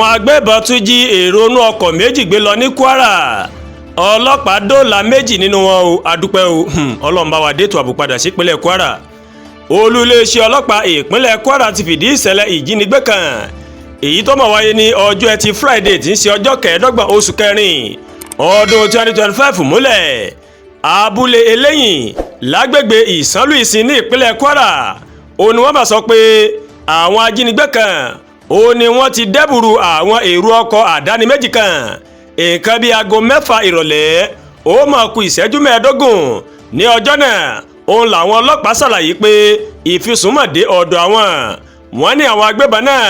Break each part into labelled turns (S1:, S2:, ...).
S1: Àwọn agbébọn tún jí èrò inú ọkọ̀ méjì gbé lọ ní Kwara. Ọlọ́pàá dóòlà méjì nínú wọn o. Adúpẹ́ o, Ọlọ́run bá wa dètò ààbò padà sípínlẹ̀ Kwara. Olú iléeṣẹ́ ọlọ́pàá ìpínlẹ̀ Kwara ti fìdí ìṣẹ̀lẹ̀ ìjínigbé kan èyí tó mọ̀ wáyé ní ọjọ́ Ẹtì Friday, tí ń ṣe ọjọ́ 25 oṣù kẹrin ọdún 2025 múlẹ̀. Abúlé Eléyìn lágbègbè Ìsánlù Ìsìn ní ìpínlẹ̀ Kwara, ó ní wọ́n bá sọ pé àwọn ajínigbé kan ó ní wọ́n ti dẹ́bùrú àwọn èrò ọkọ̀ àdáni méjì kan. Nǹkan bíi aago 6 ìrọ̀lẹ́ ó máa ku ìṣẹ́jú 15 ní ọjọ́ náà, òun làwọn ọlọ́pàá ṣàlàyé pé ìfisùnmọ̀dé ọ̀dọ̀ àwọn. Wọ́n ní àwọn agbébọn náà,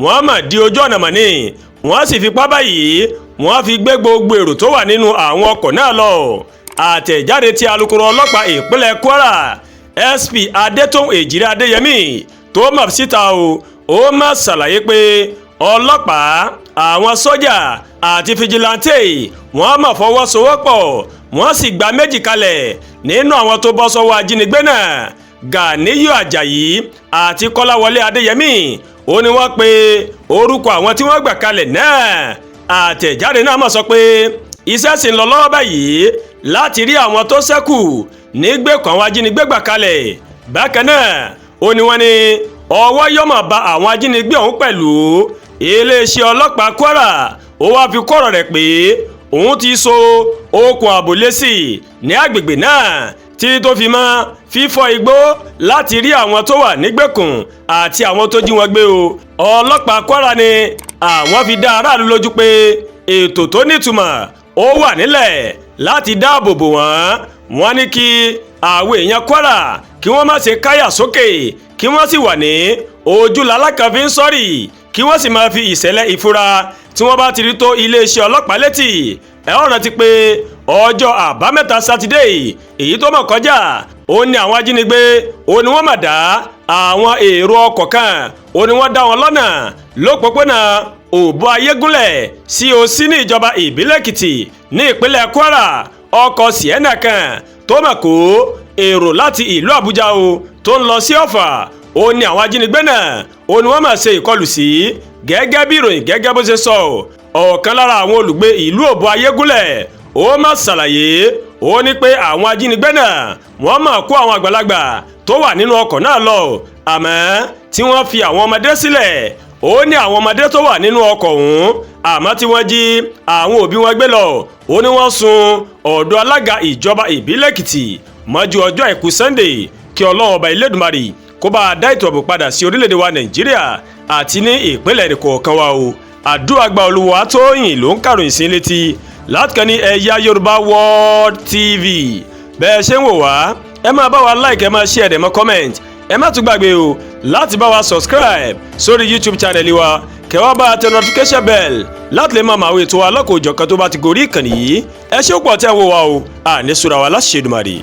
S1: wọ́n mà di ojú ọ̀nà mọ̀ ní, wọ́n sì fipá báyìí wọ́n fi gbé gbogbo èrò tó wà nínú àwọn ọkọ̀ náà lọ. Àtẹ̀jáde tí alukoro ọlọ́pàá ìpínlẹ̀ Kwara, SP Adétóun Èjìrẹ́ Adéyẹmí, tó mọ̀ síta o, ó má ṣàlàyé pé ọlọ́pàá, àwọn sójà àti vigilante, wọ́n mọ̀ fọwọ́sowọ́pọ̀, wọ́n sì gba méjì kalẹ̀ nínú àwọn tó bọ́ sọ́wọ́ ajínigbé náà. Ganiyu Ajayi àti Kọ́láwọlé Adéyẹmí, ó ní wọ́n pe orúkọ àwọn tí wọ́n gbà kalẹ̀ náà. Àtẹ̀jáde náà mọ̀ sọ pé iṣẹ́ sì ń lọ lọ́wọ́ báyìí láti rí àwọn tó ṣẹ́kù nígbèkùn àwọn ajínigbé gbà kalẹ̀. Bákan náà, ó ní wọ́n ní ọwọ́ yọ̀mọ̀ ba àwọn ajínigbé ọ̀hún pẹ̀lú. Iléeṣẹ́ ọlọ́pàá Kwara, ó wáá fi kọ́rọ̀ rẹ̀ pé òun ti so okùn ààbò lẹ́sì ní agbègbè náà, tí tó fi mọ́ fífọ́ igbó láti rí àwọn tó wà nígbèkùn àti àwọn tó jí wọn gbé o. Ọlọ́pàá Kwara ni àwọn fi dá aráàlú lójú pé ètò tó nítumọ̀ ó wà nílẹ̀ láti dáàbò bò wọ́n. Wọ́n ní kí àwọn èèyàn Kwara kí wọ́n má ṣe káyà sókè, kí wọ́n sì wà ní ojúlalákan fi ń sọ́rì, kí wọ́n sì máa fi ìṣẹ̀lẹ̀ ìfura tí wọ́n bá ti rí tó iléeṣẹ́ ọlọ́pàá létí. Ẹ ó rántí pé ọjọ́ Àbámẹ́ta Sátidé èyí tó mọ̀ kọjá, ó ní àwọn ajínigbé, ó ní wọ́n mà dá àwọn èrò ọkọ̀ kan, ó ní wọ́n dá wọn lọ́nà lópòpónà Òbó Ayégúnlẹ̀ sí Òsì ní ìjọba ìbílẹ̀ Èkìtì ní ìpínlẹ̀ Kwara. Ọkọ̀ Sienna kan tó mọ̀ kó èrò láti ìlú Àbújá o tó ń lọ sí Ọ̀fà, ó ní àwọn ajínigbé náà, ó ní wọ́n máa ṣe ìkọlù sí. Gẹ́gẹ́ bí ìròyìn gẹ́gẹ́ bó ṣe sọ, ọ̀kan lára àwọn olùgbé ìlú Òbó Ayégúnlẹ̀, ó má ṣàlàyé, ó ní pé àwọn ajínigbé náà, wọ́n máa kó àwọn àgbàlagbà tó wà nínú ọkọ̀ náà lọ, àmọ́ tí wọ́n fi àwọn ọmọdé sílẹ̀. Ó ní àwọn ọmọdé tó wà nínú ọkọ̀ ọ̀hún, àmọ́ tí wọ́n jí àwọn òbí wọn gbé lọ, ó ní wọ́n sun ọ̀dọ̀ alága ìjọba ìbílẹ̀ Èkìtì mọ́jú ọjọ́ Àìkú Sunday. Kí Ọlọ́run Ọba Elédùmarè kó bá a dá ètò ààbò padà sí orílẹ̀-èdè wa Nàìjíríà àti ní ìpínlẹ̀ kọ̀ọ̀kan wa o. Àdúrà gba. Olúwa Tóyìn ló ń kàròyìn sí létí láti kàn ní Ẹ̀yà Yorùbá World TV. Bẹ́ẹ̀ ṣe ń wò wá, ẹ máa bá wa like, ẹ máa share, ẹ máa comment. Ẹ má tún gbàgbé o láti bá wa subscribe sórí YouTube channel wa, kẹ́ wá bá a tẹ notification bell láti lè máa mọ àwọn ètò alọ́kọ̀ọ́jọ̀kan tó bá ti gorí ìkànnì yìí. Ẹ ṣé pọ̀ tẹ́ ń wò wá o. Àní sùrà wa láṣẹ Èdùmàrè.